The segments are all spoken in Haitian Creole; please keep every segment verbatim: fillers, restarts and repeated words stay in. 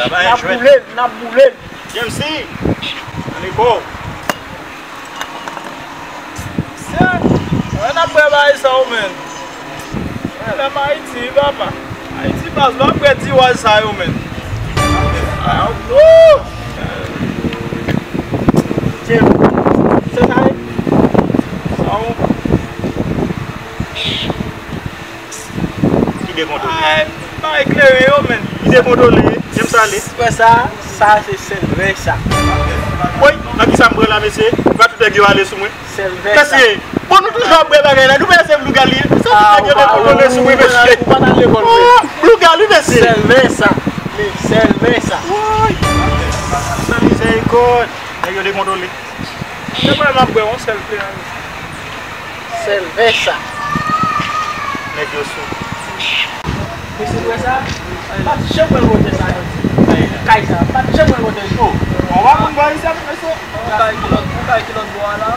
N ap boule l, n ap boule l. James, ann e kò. Sè, wè n ap bwè bagay sa yo, menn. Wè lè m Ayiti, wi, papa. Ayiti baz, lè w ap bwè diwaz sa yo, menn. Woo! James, se sa ye? Sa yo. Ki dekontwole. Ay, bay kleren yo, menn. Ki dekontwole. James ale. Frè sa, sa se sèl vè sa. Woy, nan ki sa m pran la, mesye? Pa tout nèg yo ale sou mwen. Sèl vè sa. Mesye, bon, nou toujou ap bwè bagay la. Nou pa se Bluegal li ye. Sa tout nèg yo dekontwole sou mwen, mesye. Ou pa t al lekòl vre. Oh, Bluegal, wi, mesye. Sèl vè sa. Men sèl vè sa. Woy. Sa mizèrikòd. Nèg yo dekontwole. Se mwen m ap bwè yon sèl kleren. Sèl vè sa. Nèg yo sou. Mesye, wè sa? Pa t janm wè wotè sa yo. Kay sa, pa t janm wè wotè yo. Bon, w ap moun bò isi a, mesye. Yon kay ki lòt, yon kay ki lòt bò a la.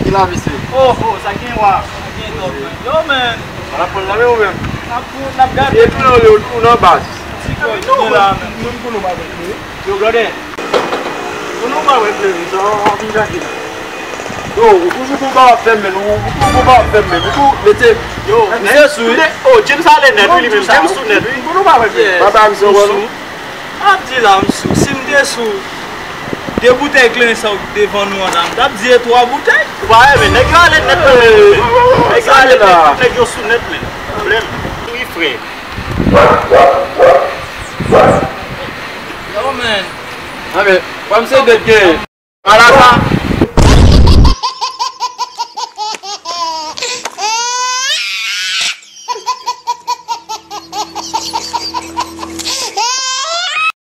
Ki la, mesye? Oh, oh, sa gen wa. Sa gen dòt, menn. Yo, menn. N ap pran nan men ou menm. N ap, n ap gade. E tou nan yo, tou nan baz. Ti kò, nou la, menn. Moun pou nou pa vle. Yo, gade. Pou nou pa wè kleren sa, w ap vin gade la. Yo, ou toujou konba w ap fè m menn, ou toujou konba w ap fè m menn, ou tou mete. Yo, misye sou, wi. Oh, James ale nèt, wi, li menm, James sou nèt, wi. Pou nou pa wè kleren. Papa, misye wè nou. M ap di la, m sou. Si m te sou de boutèy kleren sa yo devan nou an la, m t ap di e twa boutèy. Ou pa wè, men nèg yo ale nèt, men. Nèg yo ale nèt, nèg yo sou nèt, men. Pwoblèm. Wi, frè. Yo, men. Anben, kòm se dèt gen. Ala sa